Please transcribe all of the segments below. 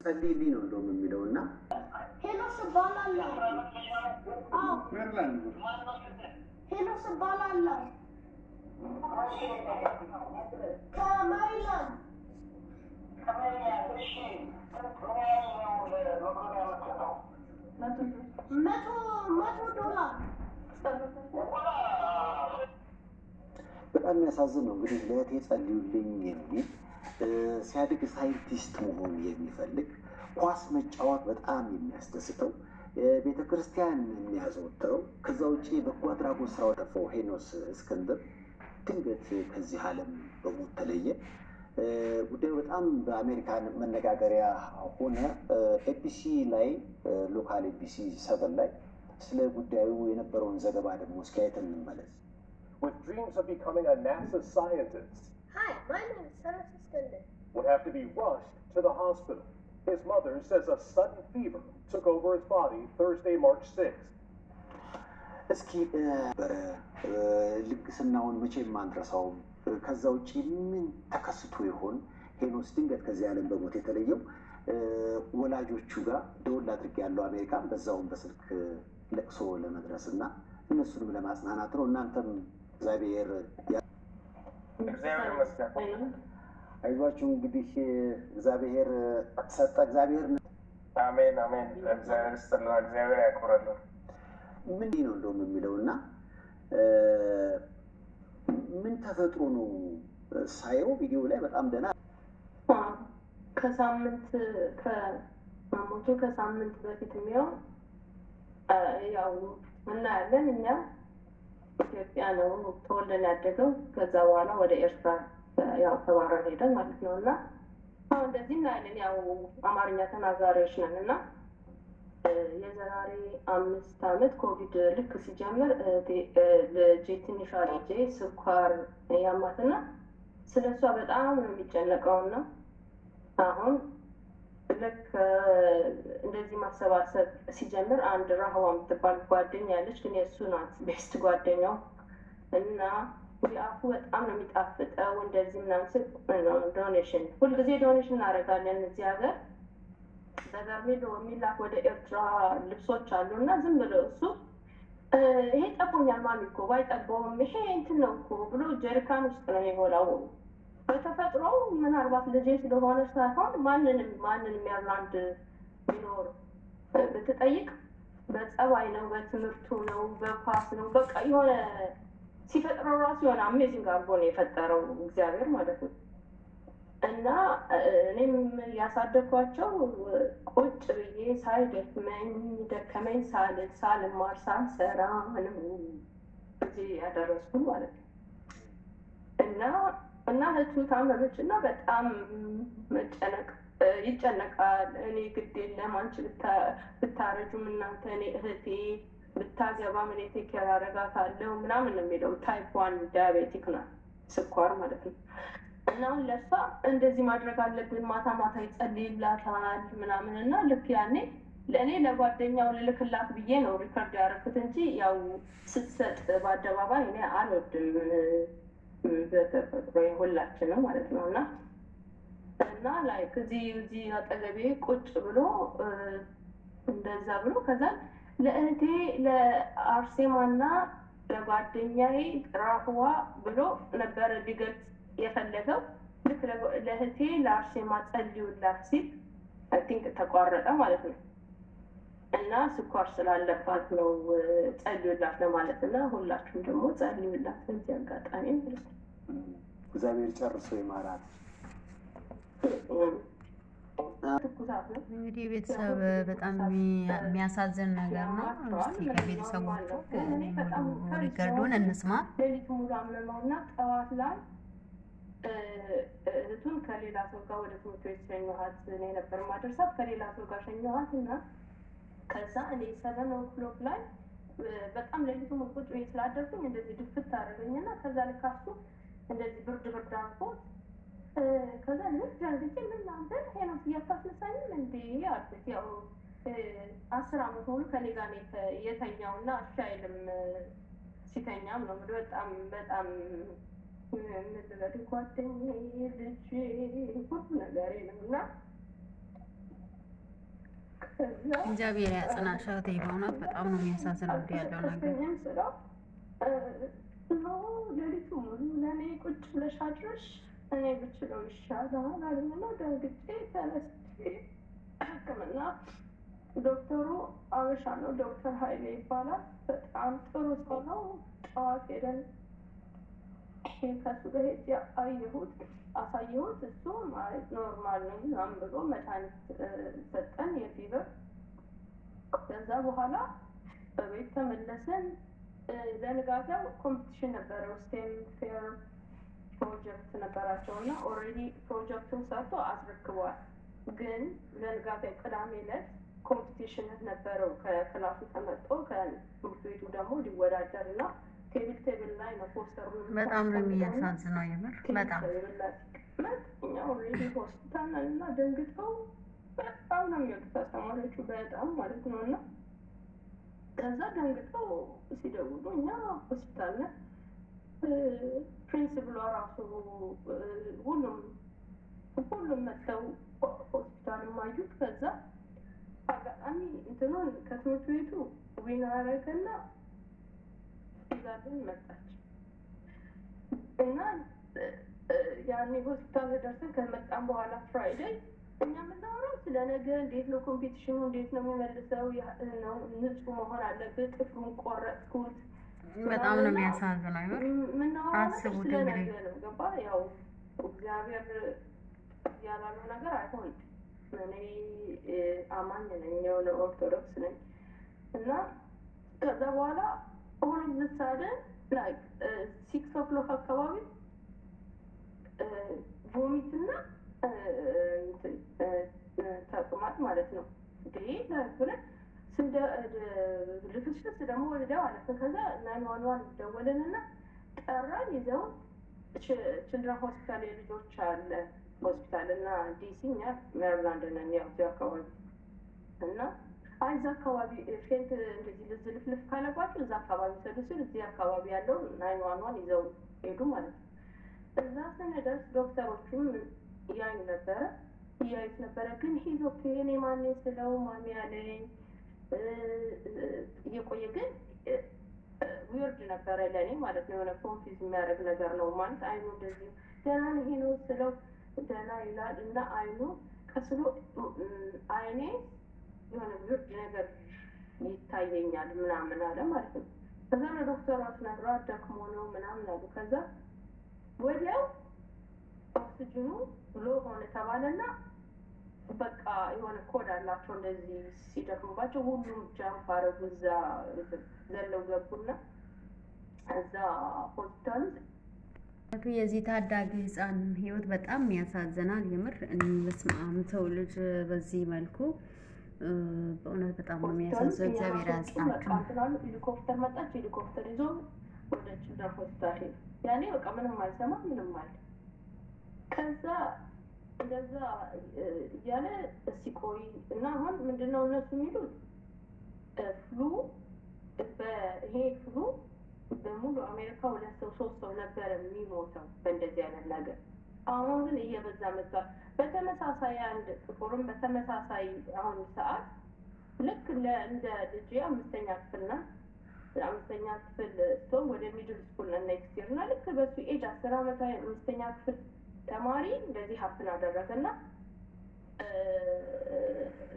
ጸልይልኝ ነው እንደውም የሚለው እና ሄኖስ እባላለሁ። አዎ፣ ሄኖስ እባላለሁ ከሜሪላንድ። 100 $100። በጣም የሚያሳዝን ነው። እንግዲህ ለእህቴ ጸልዩልኝ የሚል፣ ሲያድግ ሳይንቲስት መሆን የሚፈልግ፣ ኳስ መጫወት በጣም የሚያስደስተው፣ ቤተ ክርስቲያን የሚያዘወትረው፣ ከዛ ውጭ በጎ አድራጎት ስራው ጠፋው ሄኖስ እስክንድር ድንገት ከዚህ ዓለም በሞት ተለየ። ጉዳዩ በጣም በአሜሪካን መነጋገሪያ ሆነ። ABC ላይ፣ local ABC 7 ላይ ስለ ጉዳዩ የነበረውን ዘገባ ደግሞ እስኪ አይተን እንመለስ። With dreams of becoming a NASA scientist, Hi, my name is Henos Eskinder. would have to be rushed to the hospital. His mother says a sudden fever took over his body Thursday, March 6th. እስኪ በረ ልግስናውን መቼም አንረሳውም። ከዛ ውጭ ምን ተከስቶ ይሆን ሄኖስ ድንገት ከዚህ ዓለም በሞት የተለየው? ወላጆቹ ጋር ደወል አድርጌ ያለው አሜሪካን በዛውም በስልክ ለቅሶ ለመድረስ እና እነሱንም ለማጽናናት ነው። እናንተም እግዚአብሔር እግዚአብሔር ይመስገን። አይዟችሁ። እንግዲህ እግዚአብሔር ሰጠ፣ እግዚአብሔር አሜን አሜን። እግዚአብሔር ይስጥልን፣ እግዚአብሔር ያክብርልን። ምን ነው እንደውም የሚለው እና ምን ተፈጥሮ ነው ሳየው ቪዲዮ ላይ በጣም ደህና ከሳምንት ከመሞቱ ከሳምንት በፊት የሚሆን ያው እናያለን። እኛ ኢትዮጵያ ነው ተወልደን ያደገው። ከዛ በኋላ ወደ ኤርትራ ያው ተባረን ሄደን ማለት ነው። እና አሁን እንደዚህ እናያለን። ያው አማርኛ ተናጋሪዎች ነን። እና የዛሬ 5 ዓመት ኮቪድ ልክ ሲጀምር ልጄ፣ ትንሿ ልጄ ስኳር ያማትና ስለ እሷ በጣም ነው የሚጨነቀው። እና አሁን ልክ እንደዚህ ማሰባሰብ ሲጀምር አንድ ራህዋ የምትባል ጓደኛ ያለች፣ ግን የእሱ ናት best ጓደኛው፣ እና አፉ በጣም ነው የሚጣፍጠው እንደዚህ ምናምን ስል donation፣ ሁልጊዜ donation እናደርጋለን። እዚህ ሀገር በበርሜል የሚላክ ወደ ኤርትራ ልብሶች አሉ። እና ዝም ብሎ እሱ ይሄ ጠቦኛል ማሚ እኮ ባይጠበውም ይሄ እንትን ነው እኮ ብሎ ጀሪካን ውስጥ ነው የሚሞላው። በተፈጥሮ ምናልባት ልጄ ስለሆነ ሳይሆን ማንንም ማንንም ሜሪላንድ ቢኖር ብትጠይቅ በጸባይ ነው፣ በትምህርቱ ነው፣ በኳስ ነው። በቃ የሆነ ሲፈጥረው ራሱ የሆነ amazing አድርጎ ነው የፈጠረው እግዚአብሔር ማለት ነው። እና እኔም ያሳደግኳቸው ቁጭ ብዬ ሳይደክመኝ፣ ደከመኝ ሳልል፣ ሳልማር፣ ሳልሰራ ነው እዚህ ያደረስኩ ማለት ነው። እና እህቱ ታመመች እና በጣም መጨነቅ ይጨነቃል። እኔ ግድ የለም፣ አንቺ ብታረጁም እናንተ እኔ እህቴ ብታገባም እኔ take care አደርጋታለሁ ምናምን ነው የሚለው። Type 1 diabetic ናት፣ ስኳር ማለት ነው። እና አሁን ለእሷ እንደዚህ ማድረግ አለብን፣ ማታ ማታ ይጸልይላታል ምናምን። እና ልክ ያኔ ለእኔ ለጓደኛው ልልክላት ብዬ ነው record ያደረኩት እንጂ ያው ስትሰጥ በአደባባይ እኔ አልወድም በተፈጥሮ፣ ሁላችንም ማለት ነው። እና like እዚህ አጠገቤ ቁጭ ብሎ እንደዛ ብሎ ከዛ ለእህቴ ለአርሴማና ለጓደኛዬ ራህዋ ብሎ ነበረ ሊገልጽ የፈለገው። ልክ ለእህቴ ለአርሴማ ጸልዩላት ሲል I think ተቋረጠ ማለት ነው። እና ስኳር ስላለባት ነው ጸልዩላት ለማለት። እና ሁላችሁም ደግሞ ጸልዩላት በዚህ አጋጣሚ ማለት ነው። እግዚአብሔር ጨርሶ ይማራት። ትኩሳት ነው። እንግዲህ ቤተሰብ በጣም የሚያሳዝን ነገር ነው። እስቲ ከቤተሰቦቹ ሙሉ record ኡን እንስማ። ሌሊቱ ሙሉ አመመውና ጠዋት ላይ እህቱን ከሌላ ሰው ጋር ወደ ትምህርት ቤት ሸኘኋት። እኔ ነበር ማደርሳት፣ ከሌላ ሰው ጋር ሸኘኋት። እና ከዛ እኔ 7 o'clock ላይ በጣም ሌሊቱ ሙሉ ቁጭ ብዬ ስላደርኩኝ እንደዚህ ድፍት አደረገኝና ከዛ ልክ እሱ እንደዚህ ብርድ ብርድ አልኮት ከዛ ልክ ደንግጬ ምን አንተ ሄኖክ እያታስነሳኝም እንዴ አልኩት። ያው 10 አመት ሙሉ ከኔ ጋር ነው የተኛው እና እሺ አይልም፣ ሲተኛም ነው በጣም በጣም ምን ልበል፣ ጓደኛዬ፣ ልጄ፣ ሁሉ ነገሬ ነው። እና ከዛ እግዚአብሔር ያጽናሽ እህቴ። በእውነት በጣም ነው የሚያሳዝነው እንዲህ ያለው ነገር። አልቀሰቀሰኝም ስለው no፣ ሌሊቱ ሙሉ ለእኔ ቁጭ ብለሽ አድረሽ እኔ ብችለው ይሻላል አለኝና ደንግጬ ተነስቼ ሕክምና ዶክተሩ አበሻ ነው፣ ዶክተር ኃይሌ ይባላል። በጣም ጥሩ ሰው ነው። ጠዋት ሄደን ከሱ ጋር ሄጄ አየሁት፣ አሳየሁት። እሱ ማለት normal ነው ምናምን ብሎ መድኃኒት ሰጠን የ fever። ከዛ በኋላ በቤት ተመለስን። ለንጋታው competition ነበረው፣ STEM fair project ነበራቸው እና already ፕሮጀክቱን ሰርቶ አስረክቧል። ግን ለንጋታው ቅዳሜ ዕለት competition ነበረው፣ ከ class ኡ ተመርጦ ከትምህርት ቤቱ ደግሞ ሊወዳደር እና table ላይ ነው ፖስተሩ። በጣም ነው የሚያሳዝነው የምር በጣም። Table ላይ ሲቀመጥ እኛ already ሆስፒታል ነን እና ደንግጠው፣ በጣም ነው የሚወዱት አስተማሪዎቹ በጣም ማለት ነው። እና ከዛ ደንግጠው ሲደውሉ እኛ ሆስፒታል ነን። Principal ኧ ራሱ ሁሉም መጥተው ሆስፒታል አዩት። ከዛ አጋጣሚ እንትኑን ከትምህርት ቤቱ win አደረገና ይዛልን መጣች። እና ያኔ ሆስፒታል ደርሰን ከመጣን በኋላ Friday እኛ የምናወራው ስለ ነገ፣ እንዴት ነው competition ኑ፣ እንዴት ነው የሚመልሰው ነው፣ ንጹህ መሆን አለብህ፣ ጥፍሩን ቆረጥኩት። በጣም ነው የሚያሳዝነው የምር። የምናወራው ነገር አስቡት ስለ እንግዲህ። ነገ ነው። ገባ? ያው እግዚአብሔር ያላለው ነገር አይሆንም። እኔ አማኝ ነኝ፣ የሆነ ኦርቶዶክስ ነኝ። እና ከዛ በኋላ all of the sudden like 6 o'clock አካባቢ vomit እና ተቅማጥ ማለት ነው። እንዴ ብለን ልፍስፍስ ደግሞ ወልደው አለ። ከዛ 911 ደወልን እና ጠራን። ይዘው Children ሆስፒታል፣ የልጆች አለ ሆስፒታል እና ዲሲ፣ እኛ ሜሪላንድ ነን፣ ያው እዚሁ አካባቢ። እና አይ እዛ አካባቢ faint እንደዚህ ልዝልፍልፍ ካለባቸው እዛ አካባቢ ሰዱ ሲል እዚህ አካባቢ ያለው 911 ይዘው ሄዱ ማለት ነው። እዛ ስንደርስ ዶክተሮቹም እያዩ ነበረ፣ እያዩት ነበረ። ግን he's okay፣ እኔ ማን ስለው mommy አለኝ። እየቆየ ግን weird ነበረ ለእኔ ማለት ነው። የሆነ confuse የሚያደርግ ነገር ነው ማለት፣ አይኑ እንደዚህ ደህና ነው ይሄ ነው ስለው ደህና ይላል እና አይኑ ቀስሎ አይኔ የሆነ weird ነገር ይታየኛል ምናምን አለ ማለት ነው። ከዛ ለዶክተሯ ስነግሯት ደክሞ ነው ምናምን አሉ። ከዛ ወዲያው ኦክሲጅኑ low ሆነ ተባለና በቃ የሆነ ኮድ አላቸው እንደዚህ ሲደክሙባቸው ሁሉም jump አረጉ፣ እዛ ዘለው ገቡና እዛ ሆስፒታል ውስጥ። የዚህ ታዳጊ ሕፃን ህይወት በጣም ያሳዝናል። የምር እኔ በስመ አብ፣ ሰው ልጅ በዚህ መልኩ በእውነት በጣም ነው የሚያሳዝነው። እግዚአብሔር ያጽናችሁ። ሄሊኮፕተር መጣች። ሄሊኮፕተር ይዞ ወደ Children ሆስፒታል ሄዱ። ያኔ በቃ ምንም አልሰማ ምንም አለ። ከዛ እንደዛ እያለ ሲቆይ እና አሁን ምንድነው እነሱ የሚሉት flu፣ ይሄ flu በሙሉ አሜሪካ ሁለት ሰው ሶስት ሰው ነበረ የሚሞተው በእንደዚህ አይነት ነገር። አሁን ግን እየበዛ መጥቷል። በተመሳሳይ አንድ ጥቁርም በተመሳሳይ አሁን ሰዓት ልክ እንደ ልጄ አምስተኛ ክፍል ናት። አምስተኛ ክፍል ስትሆን ወደ middle school ነው next year። እና ልክ በሱ age 10 ዓመቷ አምስተኛ ክፍል ተማሪ እንደዚህ happen አደረገ። እና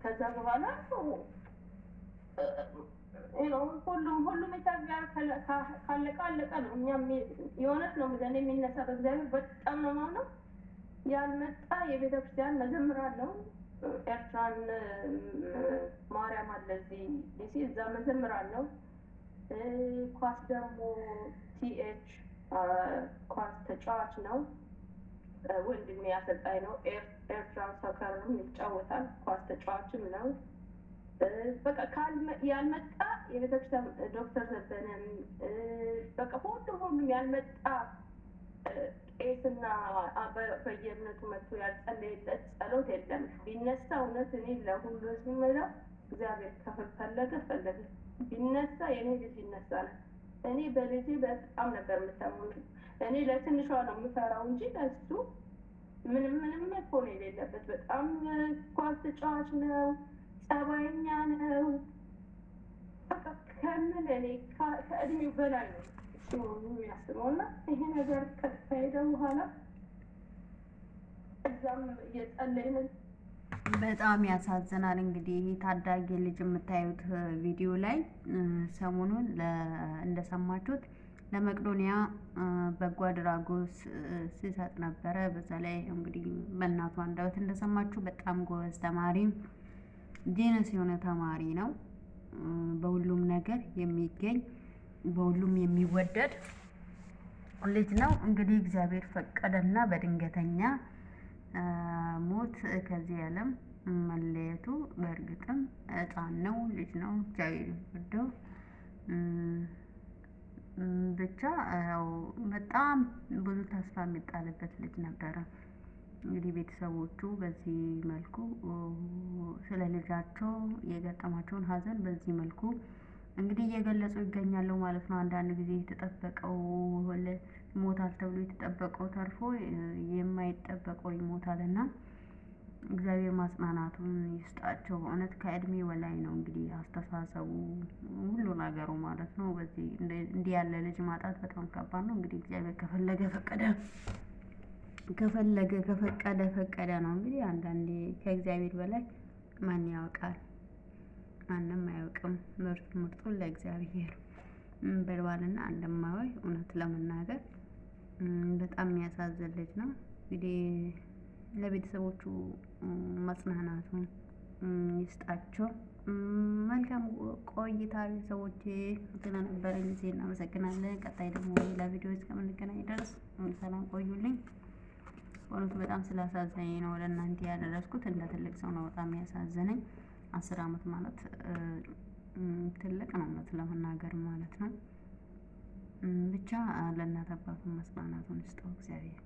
ከዛ በኋላ ሁሉም ኢትዮጵያ ካለቀ አለቀ ነው። እኛ የእውነት ነው ለእኔ የሚነሳ በእግዚአብሔር በጣም ነው የማምነው። ያልመጣ የቤተ ክርስቲያን መዘምራን ነው። ኤርትራን ማርያም አለ እዚህ ዲሲ፣ እዛ መዘምራን ነው። ኳስ ደግሞ ቲኤች ኳስ ተጫዋች ነው። ወንድሜ አሰልጣኝ ነው። ኤርትራን soccer ም ይጫወታል፣ ኳስ ተጫዋችም ነው። በቃ ያልመጣ የቤተክርስቲያን ዶክተር ዘበነም በቃ ሁሉም ያልመጣ ቄስና በየእምነቱ መጥቶ ያልጸለየለት ጸሎት የለም። ቢነሳ እውነት እኔ ለሁሉ ህዝብ የምለው እግዚአብሔር ከፈለገ ፈለገ፣ ቢነሳ የእኔ ልጅ ይነሳል። እኔ በልጄ በጣም ነበር የምተማመነው። እኔ ለትንሿ ነው የምፈራው እንጂ ለእሱ ምንም ምንም እኮ ነው የሌለበት። በጣም ኳስ ተጫዋች ነው። ጸባይኛ ነው። በቃ ከምን እኔ ከእድሜው በላይ ነው እሱ የሚያስበው። እና ይሄ ነገር ከተካሄደ በኋላ እዛም እየጸለይን በጣም ያሳዝናል። እንግዲህ ይህ ታዳጊ ልጅ የምታዩት ቪዲዮ ላይ ሰሞኑን እንደሰማችሁት ለመቄዶንያ በጎ አድራጎት ሲሰጥ ነበረ። በዛ ላይ እንግዲህ በእናቱ አንደበት እንደሰማችሁ በጣም ጎበዝ ተማሪ፣ genius የሆነ ተማሪ ነው። በሁሉም ነገር የሚገኝ፣ በሁሉም የሚወደድ ልጅ ነው። እንግዲህ እግዚአብሔር ፈቀደና በድንገተኛ ሞት ከዚህ ዓለም መለየቱ፣ በእርግጥም ሕፃን ነው፣ ልጅ ነው። እግዚአብሔር ይወደው። ብቻ ያው በጣም ብዙ ተስፋ የሚጣልበት ልጅ ነበረ። እንግዲህ ቤተሰቦቹ በዚህ መልኩ ስለ ልጃቸው የገጠማቸውን ሐዘን በዚህ መልኩ እንግዲህ እየገለጹ ይገኛሉ ማለት ነው። አንዳንድ ጊዜ የተጠበቀው ይሞታል ተብሎ የተጠበቀው ተርፎ የማይጠበቀው ይሞታል እና እግዚአብሔር ማጽናናቱን ይስጣቸው። በእውነት ከእድሜ በላይ ነው እንግዲህ አስተሳሰቡ፣ ሁሉ ነገሩ ማለት ነው። በዚህ እንዲህ ያለ ልጅ ማጣት በጣም ከባድ ነው። እንግዲህ እግዚአብሔር ከፈለገ ፈቀደ፣ ከፈለገ ከፈቀደ ፈቀደ ነው። እንግዲህ አንዳንዴ ከእግዚአብሔር በላይ ማን ያውቃል? ማንም አያውቅም። ምርጥ ምርጡን ለእግዚአብሔር ብለዋልና እንደማወይ እውነት ለመናገር በጣም የሚያሳዝን ልጅ ነው። እንግዲህ ለቤተሰቦቹ መጽናናቱን ይስጣቸው። መልካም ቆይታ ቤተሰቦቼ፣ ስለነበረን ጊዜ እናመሰግናለን። ቀጣይ ደግሞ ሌላ ቪዲዮ እስከምንገናኝ ድረስ ሰላም ቆዩልኝ። በእውነቱ በጣም ስላሳዘነኝ ነው ለእናንተ ያደረስኩት። እንደ ትልቅ ሰው ነው በጣም ያሳዘነኝ። 10 አመት ማለት ትልቅ ነው እውነት ለመናገር ማለት ነው። ብቻ ለእናት አባቱ መጽናናቱን ይስጠው እግዚአብሔር።